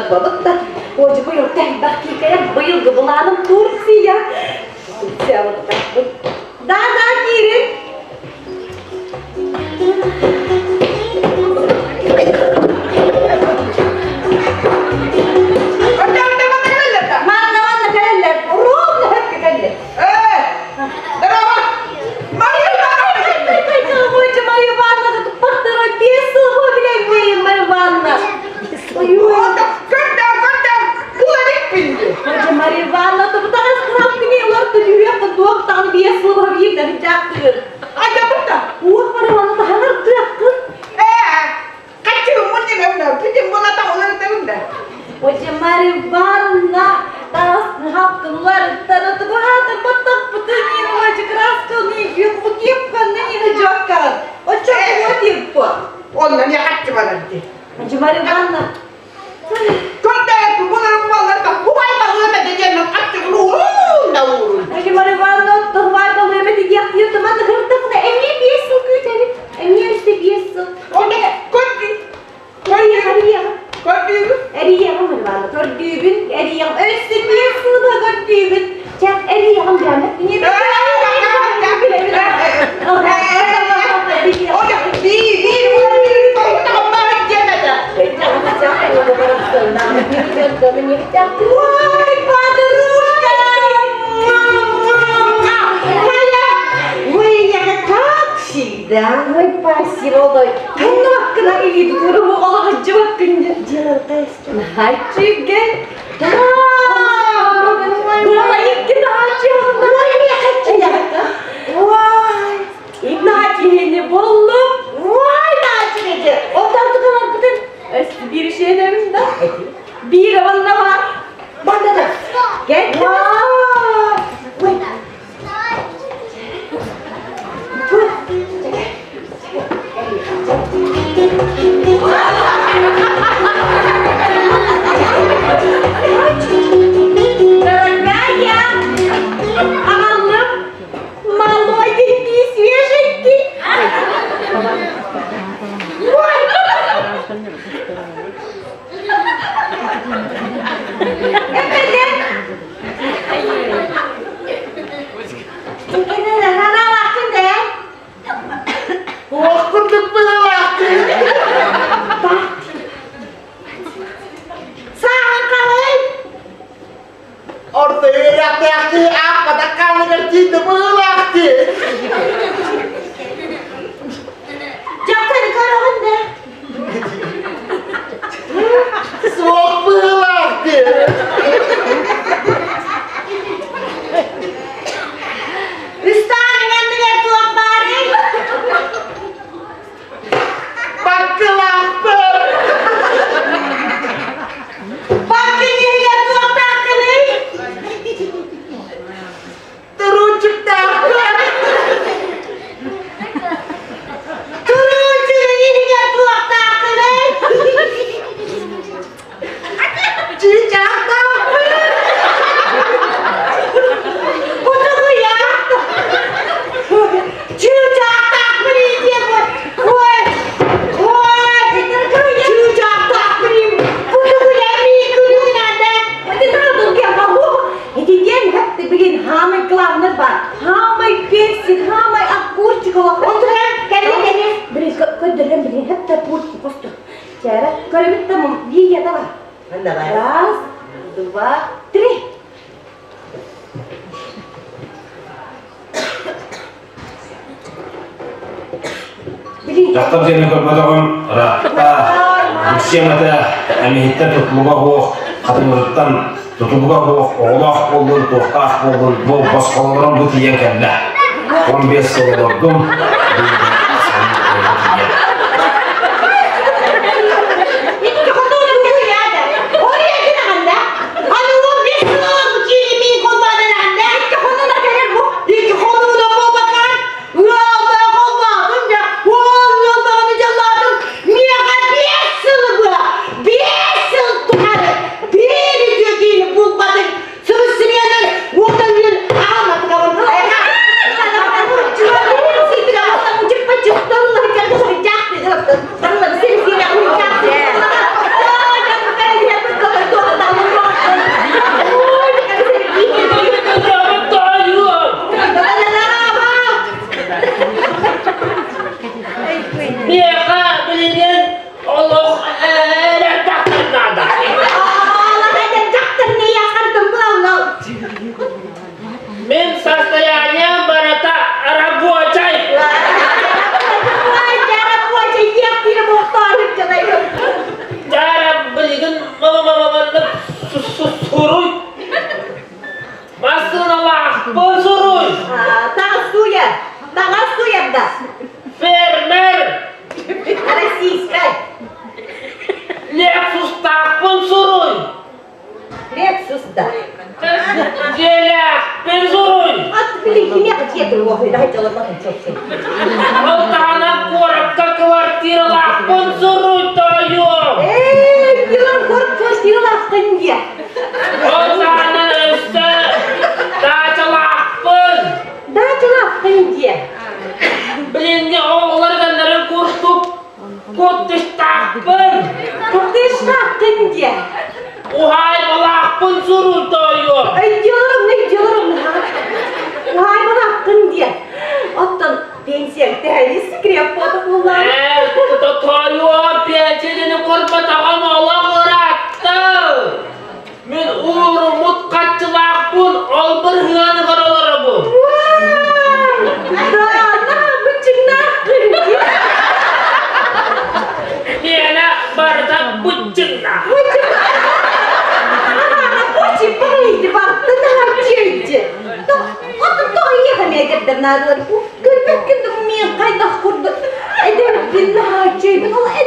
Бабыт да, Ой, быйыл тэлбэх киикэрэ, быйылгы былааным Турция. Турция вот Да, да, киирин. Манна манна кэлэллэр, ровно хөккө кэллэр. Мария Ивановна, Мария Ивановна. Мария Ивановна, Уох Мария Ивановна, таһанар тыаккын. Отже, Мария Ивановна, тас хапкыларыттан отугуһаатар баттахпытын отже красканы кепканы нина жаккан. Оччо типпо. Онно не хаччы барар ди. Отже, Мария Ивановна. Көрдөөт булар булалар да хубай балыма дедем хаччы уурун да уурун. Отже, Мария Ивановна, тухвай балыма дигиэх тиютуман хыртыкна эмиэ 5 сыл күүтэбит. Эмиэ өссө 5 сыл. Онно көрдү. Эрийэҕин. Көрдү. Эрийэҕин, Мария Ивановна, көрдүүбүн, эрийэҕин. Өссө 5 сыл көрдүүбүн. Чэ, эрийэҕин бээмэ. Ой, подружка! Ой, я как всегда. Ой, спасибо, ой. Кына илиит куруму олоҕуччубат күндү. Наһаччыгы. Икки наһаччы. Ой, Наһаччыны боллум. ой, наһаччы. Оттон тукаларбытын өссө биир ишенемин да. Биир онно бар. Банда да. Кел. Ой. Дорогая, аҕаллым молоденький, свеженький. Ой! Эппетин. Ханаалаахтын да? Ох, курдук быһалаахтын. Сааһын қалай? Орто үөрэхтээхти ааппатах хаалыгар тиийдэ быһалаахты. Дьахтары көрөҕүн да? Суох быһалаахты. Ыстааныҥ анныгар туох баарый? Баккылаахпын. Баккы иһигэр туохтааххыный? Туруучуктаахпын. Туруучугун иһигэр туохтааххыный? Чыычаахтаахпын. Кутугуйа! Чыычаахтаахпын диэн Ой! Ой! Чыычаахтаахпын Кутугуйа мии күнүгүнэ Итинен блин, самый главный бар. Самый персик, самый огурчик. Блин, көддөрөн блин, хепте пурчик косту. Чара, көрөбүт там видео давай. Раз, два, три. Блин, Дьахтар диэни көрбөтөҕүм ыраатта. Билсиэм этэ, эмиһиттэн тутулуга суох, хатыҥырыттан тутулуга суох, оҕолоох буоллун, туохтаах буоллун, бу босхолонорум бу тиийэн кэллэ. 15 сыл олордум. Икки хотон тугуяда. Ория Аны 15 сыл киини холбадан икки хонуна кэлэр бу. Икки хонуна буолбакан, ыалда холбаатым да, уол ыалдаҕаны дьаллаатым, миэхэ 5 сылы быһа, 5 сыл тухары биир үтүө киини булбатым, сыбыс-сымыйанан уотан үөл аҕаматыгабын. Лексус да. Дьиэлээхпин суруй. Ат били кимиэхэ дьиэ туруохуй да дьолорбатын чопчу. Ол таһынан куоракка квартиралаахпын суруй тоойуом. Эй, дьолор куорат квартиралааххын диэ. Ол таһынан өссө даачалаахпын. Даачалааххын диэ. Билиҥҥи оҕолор гыннарын курдук Куттуштаахпын! Куттуштааххын диэ! Уһаайбалаахпын суруй тоойуом! Өйдүөҕүм, өйдүөҕүм, уһаайбалааххын диэ! Оттон пенсияҥ тэһэйи секрет буолбут буоллаҕа. Ээ, тоойуом, пенсияны көрбөтөҕүм олох ыраатта! Мин ууруммут хаччылаахпын, ол бырыһыаныгар олоробун. Даана, быччыҥнааххын диэ! Миэнэ барыта быччыҥнаах. Рабочий поедет, Көрбөккүн да мин хайдах курдук эдэрбин наһаа үчүгэйбин ол эдэр.